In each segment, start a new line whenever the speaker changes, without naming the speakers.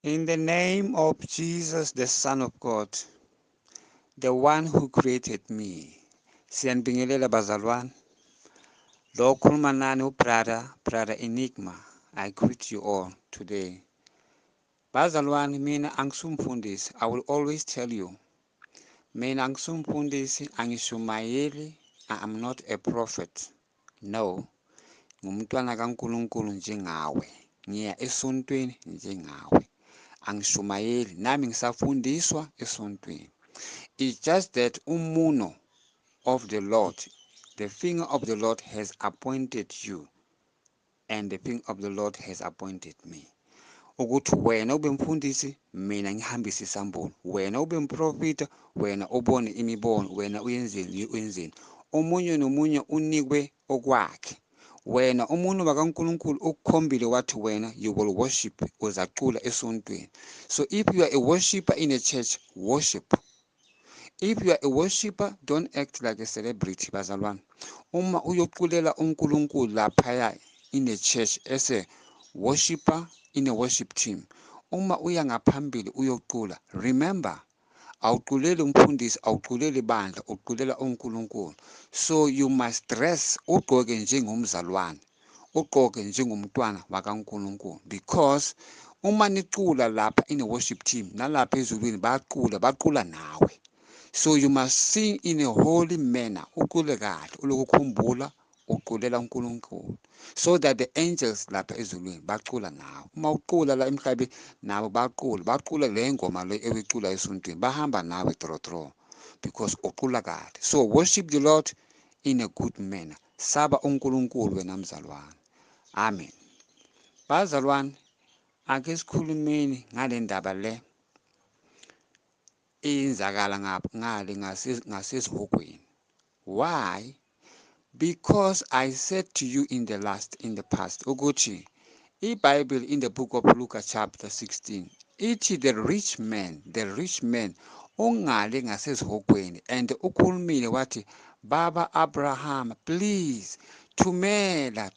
In the name of Jesus, the Son of God, the one who created me. Siyanibingelela bazalwane. Lo okhuluma nani uBrother Enigma. I greet you all today. Bazalwane, mina angisumfundisi. I will always tell you. Mina angisumfundisi, angishumayeli. I am not a prophet. No. Ngumntwana kaNkulunkulu njengawe. Ngiya esontweni njengawe. Angishumayeli, nami ngisafundiswa esontweni. It's just that umuno of the Lord, the finger of the Lord has appointed you, and the finger of the Lord has appointed me. Ukuthi wena ube mfundisi, mina ngihambise isambulo. Wena ube mprofita, wena ubone imibono, wena uyenzeni, uyenzeni. Omunye nomunye unikwe okwakhe. Wena umuntu wakaNkulunkulu ukukhombile wathi wena you will worship, uzacula esontweni. So if you are a worshipper in a church, worship. If you are a worshipper, don't act like a celebrity, bazalwane. Uma uyoculela uNkulunkulu laphaya in a church as a worshipper in a worship team, uma uya ngaphambili uyocula, remember, awuculeli umfundisi, awuculeli bandla, uculela uNkulunkulu. So you must dress, ugqoke njengomzalwane, ugqoke njengomntwana wakaNkulunkulu, because uma nicula lapha in a worship team, nalapha ezulwini bayacula, bacula nawe. So you must sing in a holy manner, ucule kahle, ulokukhumbula uculela uNkulunkulu, so that the angels lapha ezulwini bacula nawe. Uma ucula la emhlabeni nabo bacula, bacula le ngoma le ewicula esontweni, bahamba nawe tro tro, because ucula kahle. So worship the Lord in a good manner. Saba uNkulunkulu wena mzalwane. Amen. Bazalwane, ake sikhulumeni ngale ndaba le eyenzakala ngale ngasesihogweni. Why? Because I said to you in the past, ukuthi iBible in the book of Luke chapter 16, ithi the rich man ongale ngasesihogweni, and ukhulumile wathi, Baba Abraham, please thumela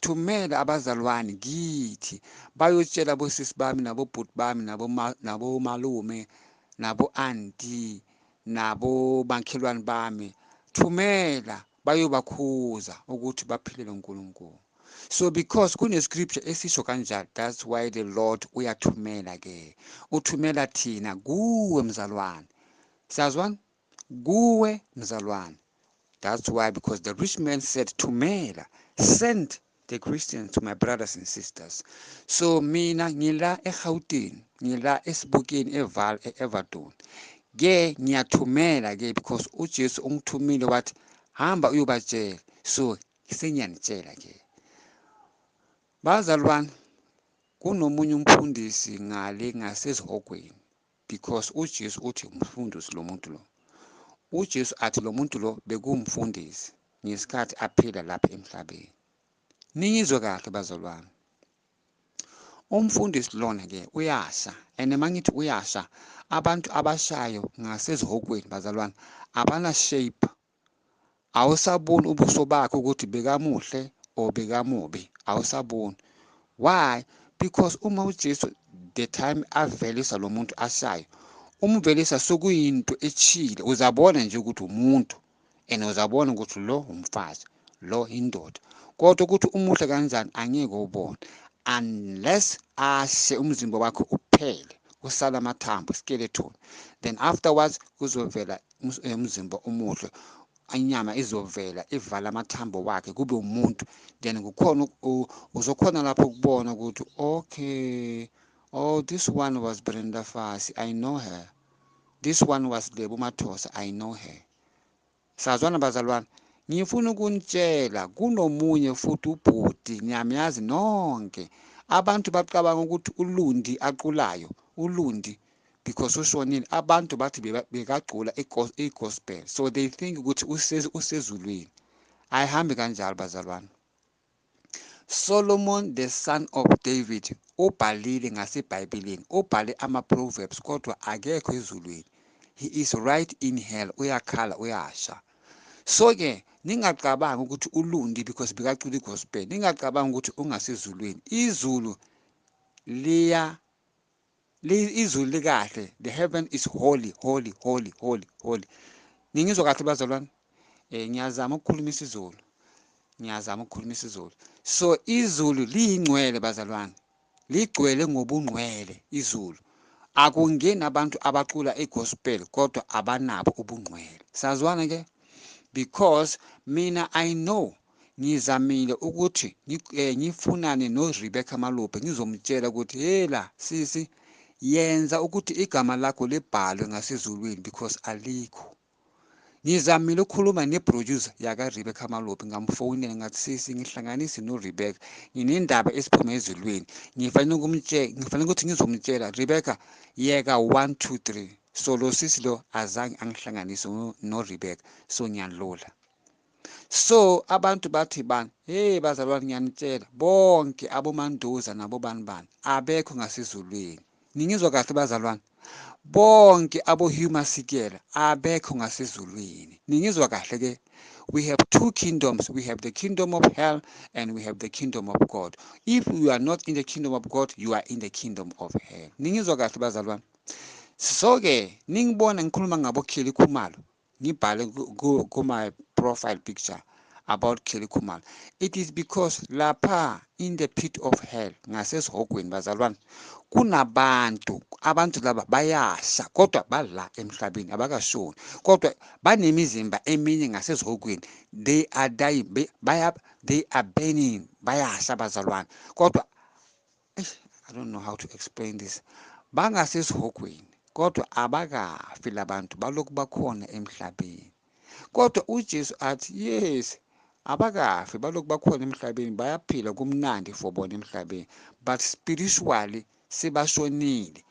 abazalwane kithi bayotshela bosisi bami nabobhuti bami nabomalume nabo auntie nabo makhelwane bami, thumela bayobakhuza ukuthi baphilele uNkulunkulu. So because kune scripture esisho kanjalo, that's why the Lord uyathumela ke, uthumela thina kuwe mzalwane. Siyazwana? Kuwe mzalwane. That's why, because the rich man said, thumela, send the Christians to my brothers and sisters. So mina ngila eGauteng, ngila esibukeni eVaal eEverton. Ke ngiyathumela ke because uJesu ungithumile wathi hamba uyobatshela. So sengiyanitshela ke bazalwane, kunomunye umfundisi ngale ngasesihogweni, because uJesu uthi umfundisi lo muntu lo. uJesu athi lo muntu lo bekumfundisi ngesikhathi aphila lapha emhlabeni. Ningizwe kahle bazalwane. Umfundisi lona ke uyasha, and mangithi uyasha, abantu abashayo ngasesihogweni bazalwane abana shape. Awusaboni ubuso bakhe ukuthi bekamuhle or bekamubi, awusaboni. Why? Because uma uJesu the time avelisa lo muntu ashayo, umvelisa sokuyinto echile, uzabona nje ukuthi umuntu, and uzabona ukuthi lo umfazi, lo indoda. Kodwa ukuthi umuhle kanjani angeke ubone unless ashe umzimba wakhe uphele, usala amathambo, skeleton. Then afterwards kuzovela umzimba omuhle, inyama izovela ivala amathambo wakhe kube umuntu. Then kukhona uzokhona lapho ukubona ukuthi okay, oh, this one was Brenda Fassie, I know her. This one was Lebo Mathosa, I know her. Sazwana bazalwane, ngifuna ukunitshela kunomunye futhi ubhuti, niyamazi nonke. Abantu bacabanga ukuthi uLundi aqulayo, uLundi because ushonile, abantu bathi bekacula i-gospel, so they think ukuthi usezulwini. Ayihambi kanjalo bazalwane. Solomon the son of David ubhalile ngaseBhayibhelini, ubhale ama-proverbs, kodwa akekho ezulwini. He is right in hell, uyakhala, uyasha. So ke ningacabangi ukuthi uLundi because bekacula i-gospel, ningacabangi ukuthi ungasezulwini. Izulu liya Izulu likahle, the heaven is holy, holy, holy, holy, holy. Ningizwa kahle bazalwane? Ngiyazama ukukhuluma isiZulu. Ngiyazama ukukhuluma isiZulu. So izulu liyingcwele bazalwane. Ligcwele ngobungcwele izulu. Akungeni abantu abacula igospel kodwa abanabo ubungcwele. Sazwana ke? Because mina I know ngizamile ukuthi ngifunane no Rebecca Malope, ngizomtshela ukuthi hela sisi, yenza ukuthi igama lakho libhalwe ngasezulwini because alikho. Ngizamile ukukhuluma ne-producer yaka Rebecca Malope, ngamfonela ngathi sisi ngihlanganise no Rebecca, nginendaba esiphuma ezulwini, ngifanele ukumtshela, ngifanele ukuthi ngizomtshela Rebecca yeka 1 2 3. So lo sisi lo azange angihlanganise no Rebecca, so ngiyalula. So abantu bathi bani, hey bazalwane ngiyanitshela bonke aboManduza nabo bani bani abekho ngasezulwini. Ningizwa kahle bazalwane? Bonke abo Hugh Masekela abekho ngasezulwini. Ningizwa kahle ke? We have two kingdoms. We have the kingdom of hell and we have the kingdom of God. If you are not in the kingdom of God, you are in the kingdom of hell. Ningizwa kahle bazalwane? So ke ningibona ngikhuluma ngabo Kelly Khumalo, ngibhale ku my profile picture about Kelly Khumalo. It is because lapha in the pit of hell ngasesihogweni bazalwane kunabantu, abantu laba bayasha kodwa bala emhlabeni abakashoni, kodwa banemizimba eminye ngasesihogweni. They are dying, they are burning, bayasha bazalwane, kodwa I don't know how to explain this. Bangasesihogweni kodwa abakafi labantu, balokhu bakhona emhlabeni. Kodwa uJesu athi yes, abakafi, balokhu bakhona emhlabeni, bayaphila kumnandi for bona emhlabeni, but spiritually sebashonile.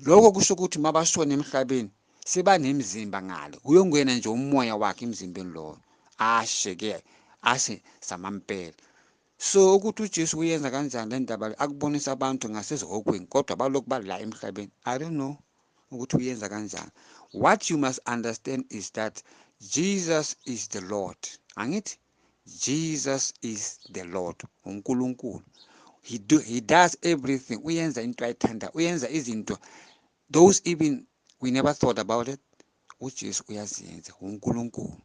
Lokho kusho ukuthi mabashona emhlabeni sebanemizimba ngale, kuyongena nje umoya wakhe emzimbeni lowo, ashe ke, ashe samampela. So ukuthi uJesu uyenza kanjani le ndaba akubonisa abantu ngasezihogweni kodwa balokhu bala emhlabeni, I don't know ukuthi uyenza kanjani. What you must understand is that Jesus is the Lord. Angithi Jesus is the Lord, uNkulunkulu. He does everything. Uyenza into ayithanda, uyenza izinto those even we never thought about it. uJesu uyaziyenza, uNkulunkulu.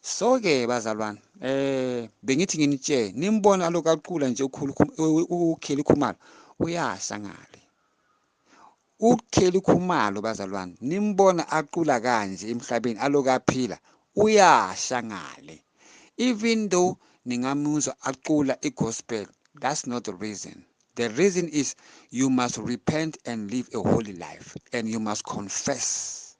So ke bazalwane, bengithi nginitshele, nimbona lokhu aqula nje uKelly Khumalo uyasha ngale. uKelly Khumalo bazalwane, nimbona aqula kanje emhlabeni aloku aphila, uyasha ngale. Even though ningamuzwa aqula igospel, that's not the reason. The reason is you must repent and live a holy life, and you must confess.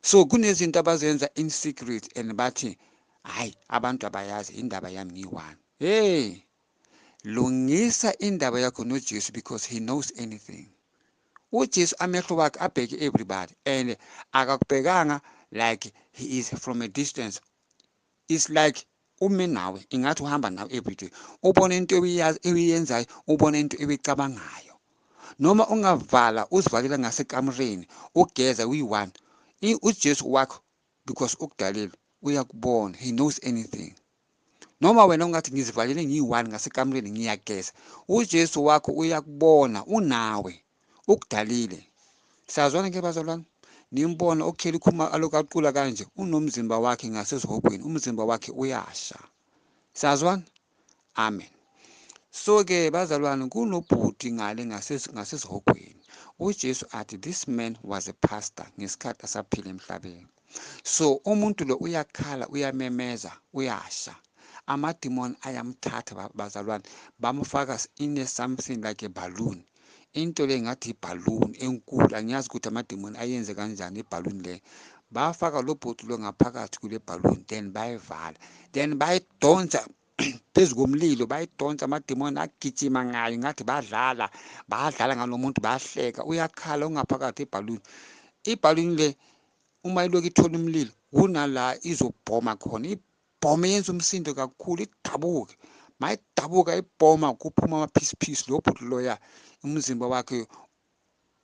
So kunezinto abazenza in secret and bathi hayi abantu abayazi indaba yami ngiyi-one. Hey, lungisa indaba yakho noJesu because he knows anything. uJesu amehlo wakhe abheke everybody and akakubhekanga like he is from a distance. It's like ume nawe, ingathi uhamba nawe everyday, ubona into eyiyenzayo, ubona into eyicabangayo. Noma ungavala uzivalela ngasekamereni ugeza uyi-one, uJesu wakho because ukudalile uyakubona, he knows anything. Noma wena ungathi ngizivalele ngiyi-one ngasekamereni ngiyageza, uJesu wakho uyakubona, unawe, ukudalile. Siyazwana ke bazalwane? Nimbona uKelly Khumalo aloku aqula kanje, unomzimba wakhe ngasezihogweni, umzimba wakhe uyasha. Siyazwana? Amen. So ke bazalwane, kunobhuti ngale ngasezihogweni. uJesu athi this man was a pastor ngesikhathi asaphila emhlabeni. So umuntu lo uyakhala, uyamemeza, uyasha. Amademon ayamthatha bazalwane, bamfaka in a something like a balloon. Into le ngathi ibhalloon enkulu, angiyazi ukuthi amademon ayenze kanjani ibhalloon le. Bafaka lo bhuti lo ngaphakathi kule balloon, then bayivala, then bayidonsa phezu komlilo, bayidonsa, amademon agijima ngayo ngathi badlala, badlala ngalo muntu, bahleka, uyakhala ungaphakathi ibhalloon. Ibhalloon le uma ilokhu ithola umlilo kunala izobhoma khona, ibhoma yenza umsindo kakhulu, idabuke. Mayidabuka ibhoma kuphuma ama-piece piece, lo bhuti loya umzimba wakhe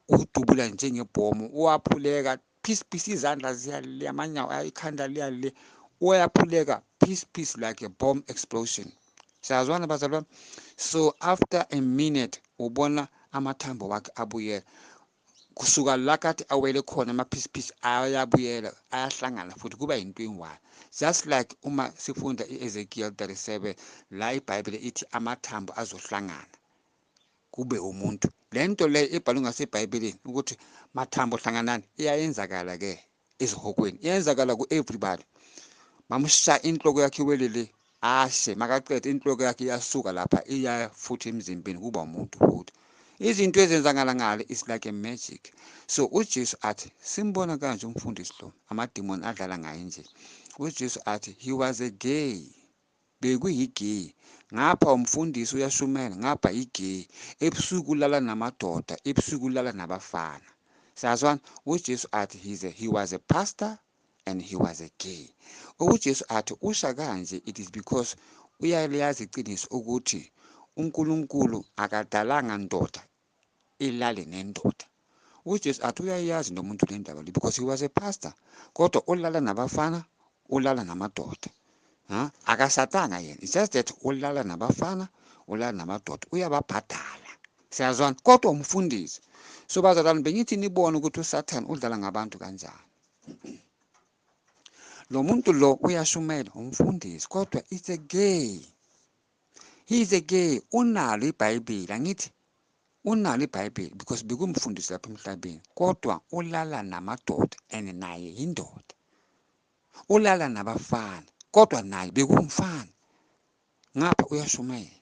udubula njengebhomu, uwaphuleka piece piece, izandla ziyale, amanyawo, ikhanda liyale, uyaphuleka piece piece like a bomb explosion. Siyazwana bazalwane? So after a minute ubona amathambo wakhe abuyela. Kusuka la kade awele khona amaphisiphisi ayabuyela, ayahlangana futhi kuba yinto eyi-one. Just like uma sifunda i-Ezekiel 37 la iBhayibheli ithi amathambo azohlangana kube umuntu. Le nto le ebhalwe ngaseBhayibhelini ukuthi mathambo hlanganani iyayenzakala ke ezihokweni, iyenzakala ku-everybody. Bamshaya inhloko yakhe iwelele, ashe makaqeda inhloko yakhe iyasuka lapha iya futhi emzimbeni kuba umuntu futhi. Izinto ezenzakala ngale is like a magic. So uJesu athi simbona kanje umfundisi lo, amadimoni adlala ngaye nje. uJesu athi he was a gay, bekuyigay. Ngapha umfundisi uyashumela, ngapha igay. Ebusuku ulala namadoda, ebusuku ulala nabafana. Siyazwana? uJesu athi he was a pastor and he was a gay. UJesu athi usha kanje it is because uyaliyazi iqiniso ukuthi uNkulunkulu akadalanga ndoda ilale nendoda. uJesu athi uyayazi nomuntu le ndaba le because he was a pastor, kodwa ulala nabafana, ulala namadoda. Akasatanga yena, it's just that ulala nabafana, ulala namadoda, uyababhadala. Siyazwana? Kodwa umfundisi. So bazalwane, bengithi nibone ukuthi uSathane udlala ngabantu kanjani. Lo muntu lo uyashumela, umfundisi, kodwa it's a gay. He is a gay. Unalo iBhayibheli, angithi unalo iBhayibheli because bekumfundisi lapha emhlabeni, kodwa ulala namadoda and naye yindoda. Ulala nabafana kodwa naye bekumfana, ngapha uyashumayela.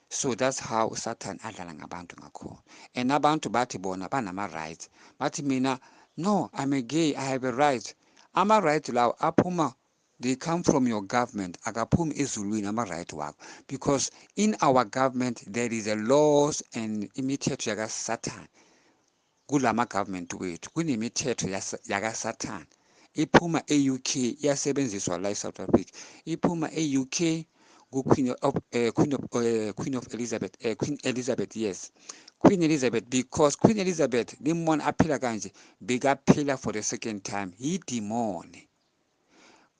So that's how uSathane adlala ngabantu ngakhona. And abantu bathi bona banama-rights, bathi mina no, I'm a gay, I have a right. Ama-right lawo aphuma, they come from your government, akaphumi ezulwini ama-right wakho, because in our government there is a laws and imithetho yakaSathane. Kulama government wethu kunemithetho yakaSathane iphuma e-UK, iyasebenziswa la e-South Africa, iphuma e-UK ku-Queen of Queen of Queen of Elizabeth, Queen Elizabeth, yes, Queen Elizabeth, because Queen Elizabeth limbona aphila kanje, bekaphila for the second time, yidimoni.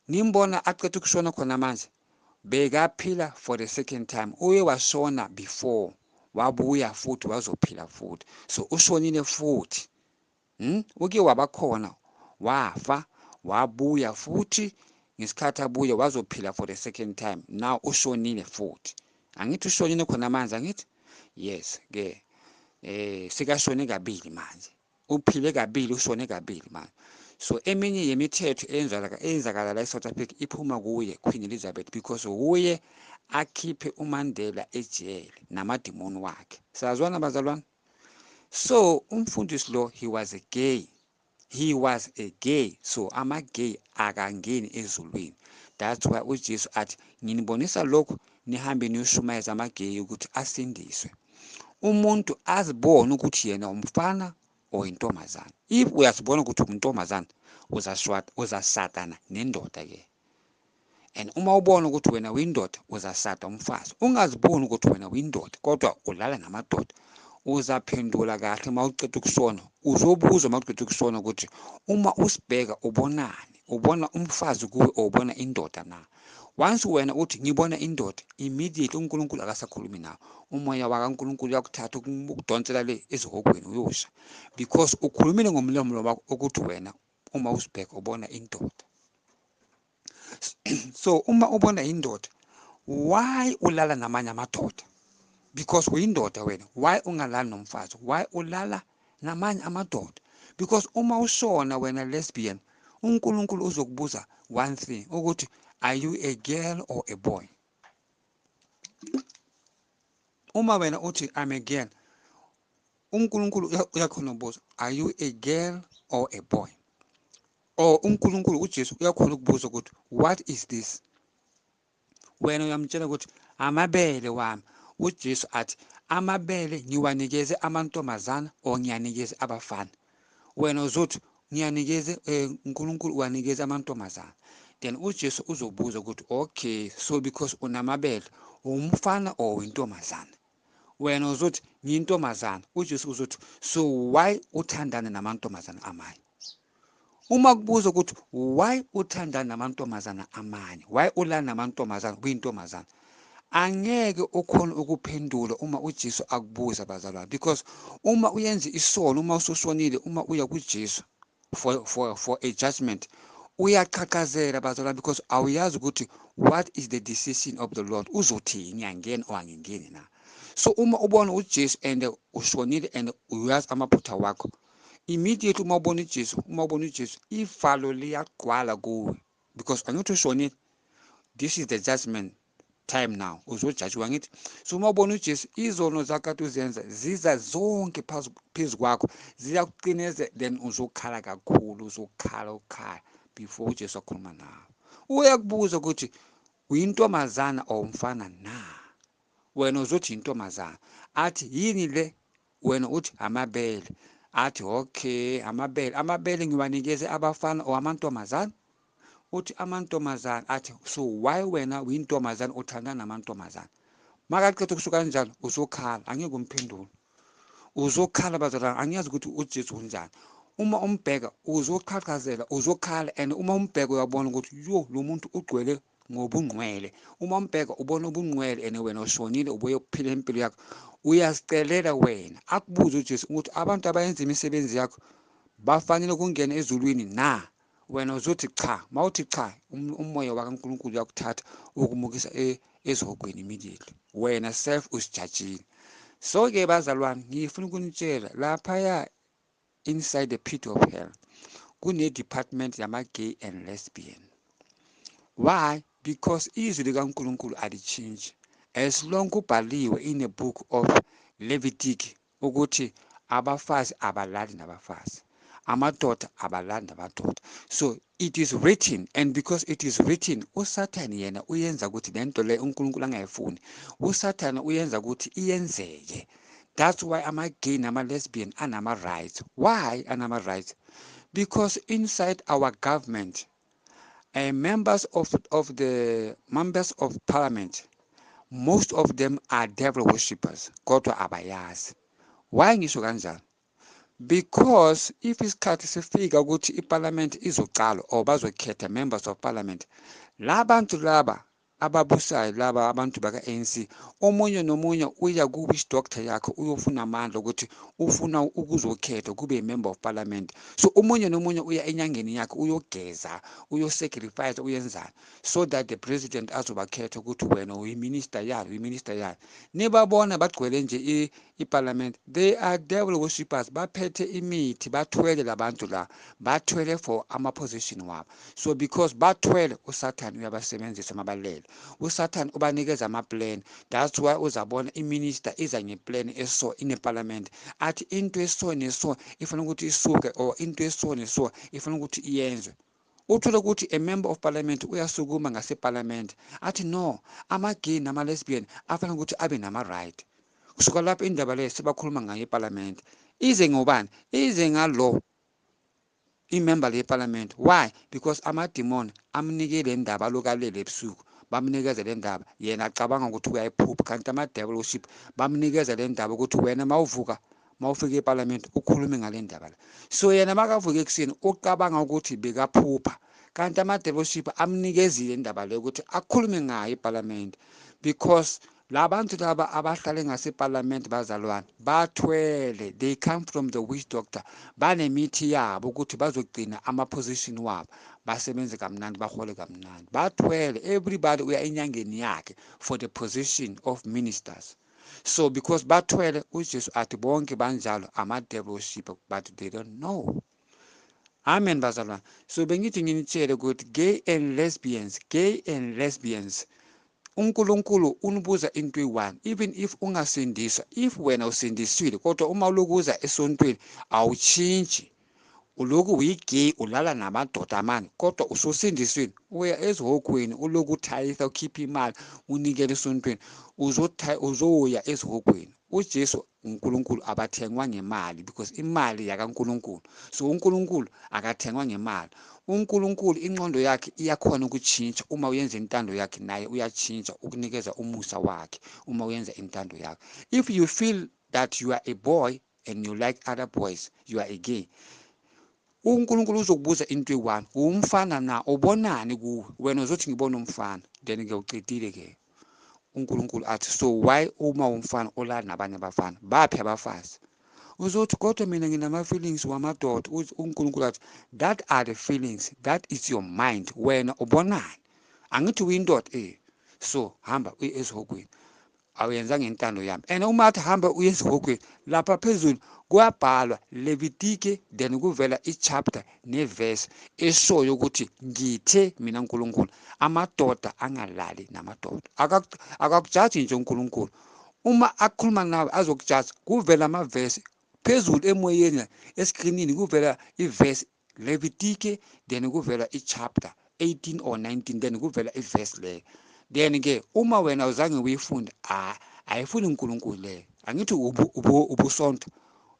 Nimbona aqeda ukushona khona manje, bekaphila for the second time, uye washona before, wabuya futhi wazophila futhi, so ushonile futhi. Uke wabakhona, wafa, wabuya futhi, ngesikhathi abuye wazophila for the second time, now ushonile futhi. Angithi ushonile khona manje, angithi? Yes ke, sikashone kabili manje, uphile kabili, ushone kabili manje. So eminye yemithetho eyenzakala la eSouth Africa iphuma kuye Queen Elizabeth, because uye akhiphe uMandela ejele namadimoni wakhe. Siyazwana bazalwane? So umfundisi lo, he was a gay. He was a gay. So ama-gay akangeni ezulwini. That's why uJesu athi nginibonisa lokhu, nihambe niyoshumayeza ama-gay ukuthi asindiswe. Umuntu azibone ukuthi yena umfana or intombazana. If uyazibona ukuthi untombazana, uzashatana nendoda ke. And uma ubona ukuthi wena uyindoda, uzashada umfazi. Ungaziboni ukuthi wena uyindoda kodwa ulala namadoda, uzaphendula kahle uma uqeda ukushona. Uzobuzwa uma uqeda ukushona ukuthi uma usibheka ubonani, ubona umfazi kuwe or ubona indoda na? Once wena uthi ngibona indoda, immediately uNkulunkulu akasakhulumi nawe. Umoya wakaNkulunkulu uyakuthatha ukudonsela le ezihogweni uyosha, because ukhulumile ngomlomo wakho ukuthi wena uma usibheka ubona indoda. So uma ubona indoda, why ulala namanye amadoda? Because uyindoda wena, why ungalali nomfazi? Why ulala namanye amadoda? Because uma ushona wena lesbian, uNkulunkulu uzokubuza one thing, ukuthi are you a girl or a boy? Uma wena uthi I'm a girl, uNkulunkulu uyakhona ukubuza are you a girl or a boy? Or uNkulunkulu uJesu uyakhona ukubuza ukuthi what is this? Wena uyamtshela ukuthi amabele wami. uJesu athi amabele ngiwanikeze amantombazana or ngiyanikeze abafana. Wena uzothi ngiyanikeze uNkulunkulu uwanikeze amantombazana. Then uJesu uzobuza ukuthi okay, so because unamabele umfana or intombazana? Wena uzothi ngiyintombazana. uJesu uzothi so why uthandana namantombazana amanye? Uma kubuza ukuthi why uthandana namantombazana amanye, why ulala namantombazana kuyintombazana, Angeke ukhona ukuphendula uma uJesu akubuza, bazalwane, because uma uyenza isono, uma ususonile, uma uya kuJesu for a judgment, uyaqhaqhazela, bazalwane, because awuyazi ukuthi what is the decision of the Lord, uzothini, ngiyangena or angingeni na. So uma ubona uJesu and ushonile and uyazi amaphutha wakho, immediately uma ubona uJesu, ivalo liyagqwala kuwe, because angithi ushonile, this is the judgment time now, uzojajiwa ngithi. So uma ubona uJesu, izono zakho kade uzenza ziza zonke phezu kwakho, ziyakuqineza, then uzokhala kakhulu, uzokhala ukhala before uJesu akhuluma nawe. Uyakubuza ukuthi uyintombazana or umfana na, wena uzothi intombazana. Athi yini le, wena uthi amabele. Athi okay, amabele ngiwanikeze abafana or amantombazana? Uthi amantombazana. Athi so why wena uyintombazana uthandana namantombazana? Makaqeda kusho kanjalo, uzokhala, angeke umphendule, uzokhala, bazalwane. Angiyazi ukuthi uJesu unjani. Uma umbheka uzoqhaqhazela, uzokhala, and uma umbheka uyabona ukuthi yo, lo muntu ugcwele ngobungqwele. Uma umbheka ubona ubungqwele, and wena ushonile, ubuye ukuphila impilo yakho, uyazicelela wena. Akubuze uJesu ukuthi abantu abayenza imisebenzi yakho bafanele ukungena ezulwini na? Wena uzothi cha. Mawuthi cha, umoya wakaNkulunkulu uyakuthatha ukumukisa esihogweni immediately, wena self usijajile. So-ke bazalwane, ngifuna ukunitshela, laphaya inside the pit of hell kune-department yama-gay and lesbian. Why? Because izwi likaNkulunkulu alitshintshi. As long kubhaliwe in a book of Levitic ukuthi abafazi abalali nabafazi, amadoda abalali namadoda, so it is written, and because it is written, uSathane yena uyenza ukuthi le nto le uNkulunkulu angayifuni, uSathane uyenza ukuthi iyenzeke. That's why ama-gay nama-lesbian anama-rights. Why anama-rights? Because inside our government, members of the members of parliament, most of them are devil worshippers, kodwa abayazi. Why ngisho kanjalo? Because if isikhathi sifika ukuthi iparliament izocala or bazokhetha members of parliament, la bantu laba ababusayo, laba abantu baka-ANC, omunye nomunye uya ku-witch doctor yakhe, uyofuna amandla ukuthi ufuna ukuzokhetha kube i-member of parliament. So omunye nomunye uya enyangeni yakhe, uyogeza, uyosacrifice, uyenzani, so that the president azobakhetha ukuthi wena uyiminister yalo, uyiminister yalo. Nibabona bagcwele nje iparliament, they are devil worshippers, baphethe imithi, bathwele labantu la, bathwele for ama-position wabo. So because bathwele, uSathane uyabasebenzisa mabalele, uSathane ubanikeza ama-plan. That's why uzabona iminister iza ngeplan eso ineparliament, athi into eso neso ifuna ukuthi isuke, or into eso neso ifuna ukuthi iyenzwe. Uthole ukuthi a member of parliament uyasukuma ngaseparliament athi no, ama-gay nama-lesbian afanele ukuthi abe nama-right. Kusuka lapho indaba leyo sebakhuluma ngayo eparliament. Ize ngobani? Ize ngalo imember leparliament. Why? Because amadimoni amnike le ndaba, alokalele ebusuku, bamnikeza le ndaba. Yena acabanga ukuthi uyayiphupha, kanti ama-devil worship bamnikeza le ndaba ukuthi wena mawuvuka, mawufika eparliament, ukhulume ngale ndaba la. So yena makavuka ekuseni ucabanga ukuthi bekaphupha, kanti ama-devil worship amnikezile indaba leyo ukuthi akhulume ngayo eparliament, because labantu laba abahlale ngaseparliament, bazalwane, bathwele. They come from the witch doctor, banemithi yabo ukuthi bazogcina ama-position wabo, basebenze kamnandi, bahole kamnandi. Bathwele. Everybody uya enyangeni yakhe for the position of ministers. So because bathwele, uJesu athi bonke banjalo, ama-devil worshipper, but they don't know. Amen, bazalwane. So bengithi nginitshele ukuthi gay and lesbians, gay and lesbians, uNkulunkulu unibuza into eyi-one. Even if ungasindiswa, if wena usindisiwe, kodwa uma ulokuza esontweni awutshintshi, uloku uyigay, ulala namadoda amane, kodwa ususindisiwe, uya ezihogweni, uloku uthayisa, ukhipha imali, unikele esontweni, uzoya ezihogweni. UJesu uNkulunkulu abathengwa ngemali, because imali yakaNkulunkulu. So uNkulunkulu akathengwa ngemali. UNkulunkulu ingqondo yakhe iyakhona ukutshintsha. Uma uyenza intando yakhe, naye uyatshintsha ukunikeza umusa wakhe uma uyenza intando yakhe. If you feel that you are a boy and you like other boys, you are a gay, uNkulunkulu uzokubuza into eyi-one: umfana na? Ubonani kuwe? Wena uzothi ngibona umfana, then ke ucedile ke. uNkulunkulu athi, so why uma umfana olala nabanye abafana? Baphi abafazi? Uzothi kodwa mina nginama-feelings wamadoda. UNkulunkulu athi, that are the feelings, that is your mind. Wena ubonani? Angithi uyindoda, so hamba uye esihogweni, awuyenzanga intando yami. And uma athi hamba uye esihogweni, lapha phezulu kuyabhalwa Levitike, then kuvela i-chapter ne-verse eshoyo ukuthi ngithe mina uNkulunkulu amadoda angalali namadoda. Akakujaji nje uNkulunkulu, uma akhuluma nawe azokujaja. Kuvela amavesi phezulu emoyeni, eskrinini kuvela ivesi Levitike, then kuvela i-chapter 18 or 19, then kuvela ivesi leyo. Then ke uma wena uzange uyifunde, ayifuni uNkulunkulu leyo. Angithi ubusonto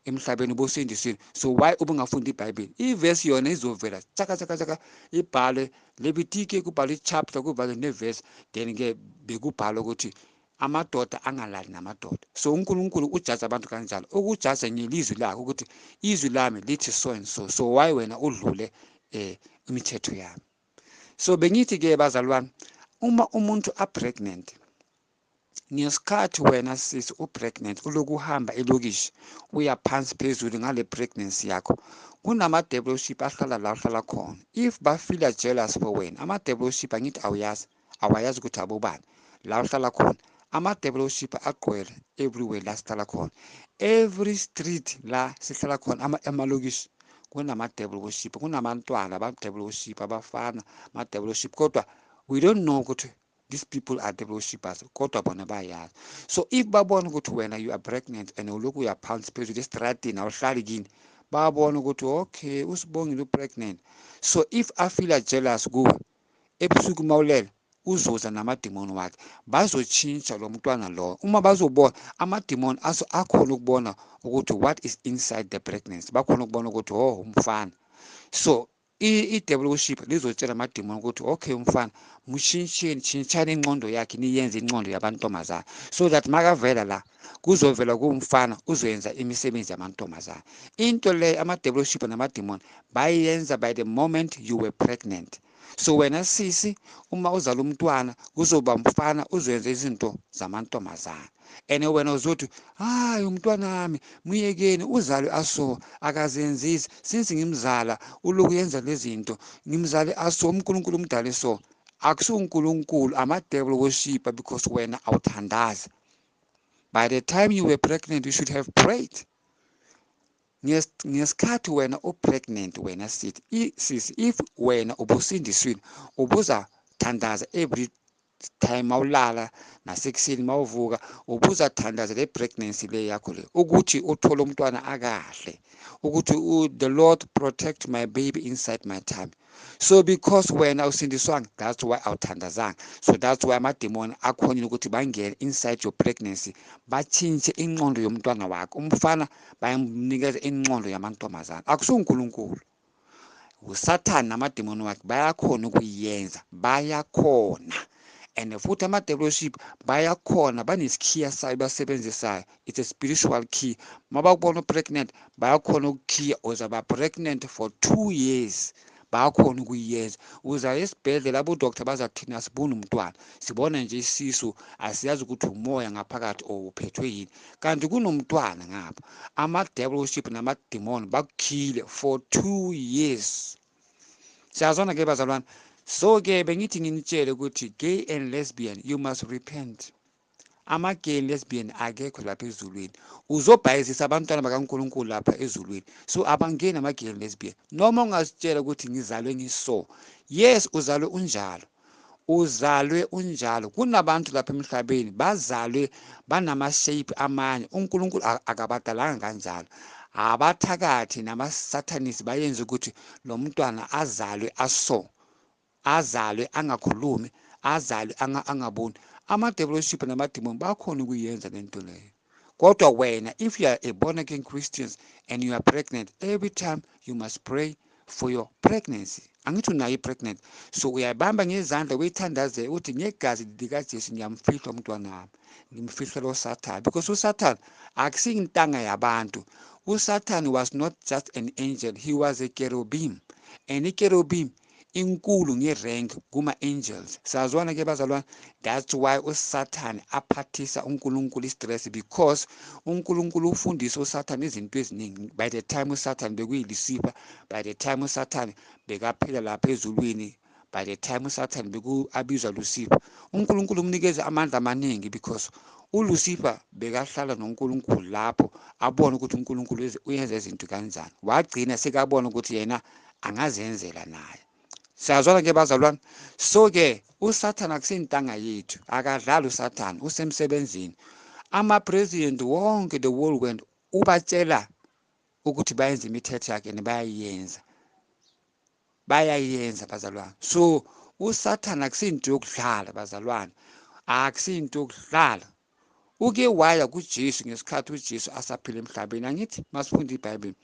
emhlabeni, ubusindisile, so why ubungafundi iBhayibheli? Ivesi yona izovela chaka chaka chaka, ibhalwe Levitike, kubhalwe i-chapter, kubhalwe nevesi, then ke bekubhalwa ukuthi amadoda angalali namadoda. So uNkulunkulu ujaja abantu kanjalo, ukujaja ngelizwi lakhe ukuthi izwi lami lithi so and so, so why wena udlule imithetho yami? So bengithi ke bazalwane, uma umuntu a-pregnant, ngesikhathi wena sisi u-pregnant, uloku uhamba elokishi uya phansi phezulu ngale pregnancy yakho, kunama-devilship ahlala la uhlala khona. If bafila jealous for wena, ama-devilship, angithi awuyazi, awayazi ukuthi abobani la uhlala khona. Ama-devilship agqwele everywhere la sihlala khona, every street la sihlala khona, amalokishi kunama-devil worship, kunabantwana aba-devil worship, abafana ama-devil worship, kodwa we don't know ukuthi these people are devil worshippers, kodwa bona bayazi. So if babona ukuthi wena you are pregnant and ulokhu uyaphansi phezulu estradini, awuhlali kini, babona ukuthi okay, uSibongile u-pregnant. So if afila jealous kuwe, ebusuku mawulele uzoza namadimoni wakhe, bazotshintsha lo mntwana lo. Uma bazobona amadimoni akhona ukubona ukuthi what is inside the pregnancy, bakhona ukubona ukuthi oh, umfana. So i-devil worship lizotshela amadimoni ukuthi okay, umfana mushintsheni, tshintshani ingqondo yakhe, niyenze ingqondo yabantombazana, so that makavela la kuzovela kuwumfana, uzoyenza imisebenzi yamantombazana. Into le ama-devil worship namadimoni bayenza by the moment you were pregnant. So wena sisi, uma uzala umntwana kuzoba umfana, uzoyenza izinto zamantombazana, and wena uzothi hayi, umntwana wami muyekeni, uzalwe aso, akazenzisi. Since ngimzala uloku yenza lezi zinto, ngimzale aso, uNkulunkulu umdale so. AkusuNkulunkulu, ama-devil worshipper, because wena awuthandazi. By the time you were pregnant, you should have prayed. Ngesikhathi wena u-pregnant, wena sithi sisi, if wena ubusindiswile, ubuzathandaza every time mawulala nasekuseni mawuvuka, ubuzathandaza le pregnancy le yakho le ukuthi uthole umntwana akahle, ukuthi the Lord protect my baby inside my tummy. So because wena usindiswanga, that's why awuthandazanga. So that's why amademoni akhonile ukuthi bangene inside your pregnancy, batshintshe ingqondo yomntwana wakho. Umfana bayamnikeza ingqondo yamantombazana. AkusuNkulunkulu, uSathane namademoni wakhe bayakhona ukuyenza, bayakhona. And futhi ama-devilship bayakhona, banesikhiya sayo basebenzisayo, it's a spiritual key. Mabakubona u-pregnant, bayakhona ukukhiya, uzaba pregnant for 2 years. Bayakhona ukuyenza. Uza esibhedlela, abodoktar bazathina asiboni umntwana, sibona nje isisu, asiyazi ukuthi umoya ngaphakathi or uphethwe yini, kanti kunomntwana ngapha. Ama-devilship namademoni bakukhile for 2 years. Siyazwana ke bazalwane? So ke bengithi nginitshele ukuthi gay and lesbian, you must repent. Ama-gay and lesbian akekho lapha ezulwini. Uzobhayizisa abantwana bakaNkulunkulu lapha ezulwini. So abangeni ama-gay and lesbian. Noma ungazitshela ukuthi ngizalwe ngiso, yes, uzalwe unjalo, uzalwe unjalo. Kunabantu lapha emhlabeni bazalwe banama-shape amanye, uNkulunkulu akabadalanga kanjalo. Abathakathi namasathanisi bayenze ukuthi lo mntwana azalwe aso, azalwe angakhulumi, azalwe angaboni. Ama-devilship namademoni bakhona ukuyenza le nto leyo. Kodwa wena, if you are a born again Christians and you are pregnant, every time you must pray for your pregnancy. Angithi unayo i-pregnant? So uyayibamba ngezandla, uyithandaze, uthi ngegazi likaJesu ngiyamfihla umntwana wami, ngimfihlela uSathane, because uSathane akusiyintanga yabantu. USathane was not just an angel, he was a cherubim, and icherubim Inkulu ngerank kuma-angels. Sazwana ke bazalwane? That's why uSathane aphathisa uNkulunkulu istress, because uNkulunkulu ufundisa uSathane izinto eziningi. By the time uSathane bekuyiLucifer, by the time uSathane bekaphila lapha ezulwini, by the time uSathane abizwa Lucifer, uNkulunkulu umnikeze amandla amaningi, because uLucifer bekahlala noNkulunkulu lapho abone ukuthi uNkulunkulu uyenza izinto kanjani. Wagcina sekabona ukuthi yena angazenzela naye. Siyazwana ke bazalwane? So ke uSathane akusintanga yethu, akadlali uSathane, usemsebenzini. Ama-president wonke the world went ubatshela ukuthi bayenze imithetho yakhe, and bayayenza, bayayenza bazalwane. So uSathane akusinto yokudlala bazalwane, akusinto yokudlala. Uke waya kuJesu ngesikhathi uJesu asaphila emhlabeni. Angithi masifunda iBhayibheli,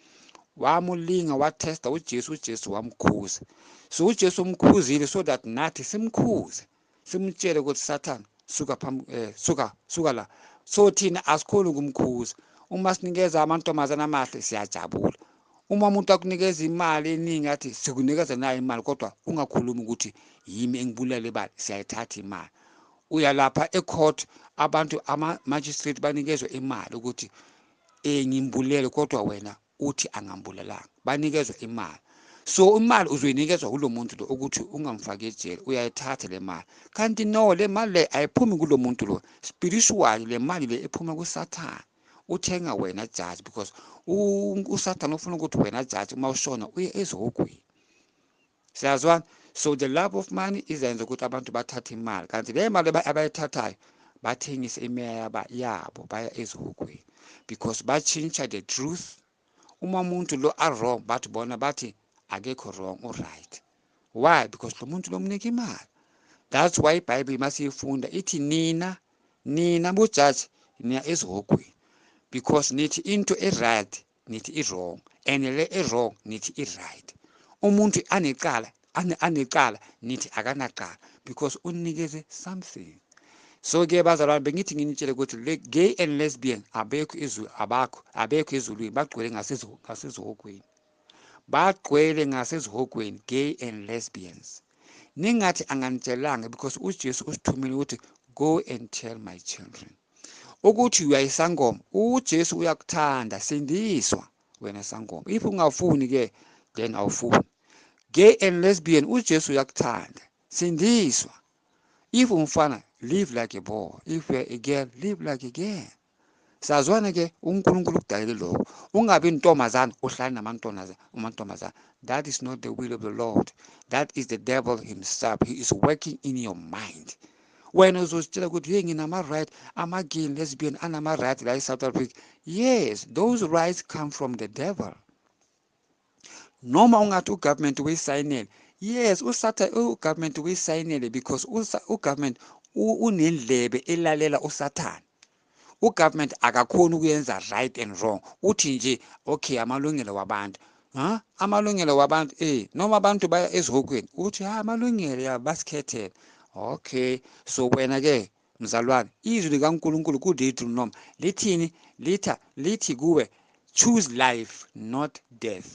wamulinga, wathesta uJesu, uJesu wamkhuza. So uJesu umkhuzile so that nathi simkhuze, simtshele ukuthi Sathane suka phambi, suka suka la. So thina asikhoni ukumkhuza. Uma sinikeza amantombazana amahle siyajabula. Uma umuntu akunikeza imali eningi athi sikunikeza nayo imali, kodwa ungakhulumi ukuthi yimi engibulele imali, siyayithatha imali. Uya lapha ecourt, abantu ama-magistrate banikezwe imali ukuthi ngimbulele, kodwa wena uthi angambulelanga, banikezwe imali. So imali uzoyinikezwa kulo muntu lo ukuthi ungamfaki ejele, uyayithatha le mali. Kanti no, le mali le ayiphumi kulo muntu lo, spiritually le mali le iphuma kuSathane. Uthenga wena judge, because uSathane ufuna ukuthi wena judge uma ushona uye ezihogweni. Siyazwana? So the love of money izenza ukuthi abantu bathathe imali, kanti le mali abayithathayo bathengise imeya yabo, baya ezihogweni, because batshintsha the truth. Uma umuntu lo a-wrong, bathi bona bathi akekho wrong, u-right. Why? Because lo muntu lomnika imali. That's why iBhayibheli masiyifunda ithi nina nina bojaji niya ezihogweni, because nithi into e-right nithi i-wrong, and le e-wrong nithi i-right. Umuntu anecala anecala nithi akanacala, because unikeze something. So ke bazalwane, bengithi nginitshele ukuthi le gay and lesbian abekho izulu, abakho, abekho ezulwini, bagcwele ngasezihogweni, bagcwele ngasezihogweni, gay and lesbians. Ningathi anganitshelanga, because uJesu usithumile ukuthi go and tell my children ukuthi uyayisangoma. uJesu uyakuthanda, sindiswa wena sangoma. If ungafuni ke, then awufuni. Gay and lesbian, uJesu uyakuthanda, sindiswa. If umfana, live like a boy. If you're a girl, live like a girl. Sazwana ke? uNkulunkulu ukudalele lokho. Ungabi intombazana uhlale namantombazana, amantombazana. That is not the will of the Lord. That is the devil himself. He is working in your mind. Wena uzozitshela ukuthi hey, nginama-right, ama-gay and lesbian anama-right la e-South Africa. Yes, those rights come from the devil. Noma ungathi ugovernment uyisayinele, yes, usatha ugovernment uyisayinele, because ugovernment unendlebe elalela uSathane. Ugovernment akakhoni ukuyenza right and wrong. Uthi nje okay, amalungelo wabantu, ha, amalungelo wabantu, noma abantu baya ezihokweni, uthi ha, amalungelo ya basikhethele. Okay, so wena ke mzalwane, izwi likaNkulunkulu kuDeuteronomy lithini? Litha lithi kuwe, choose life, not death.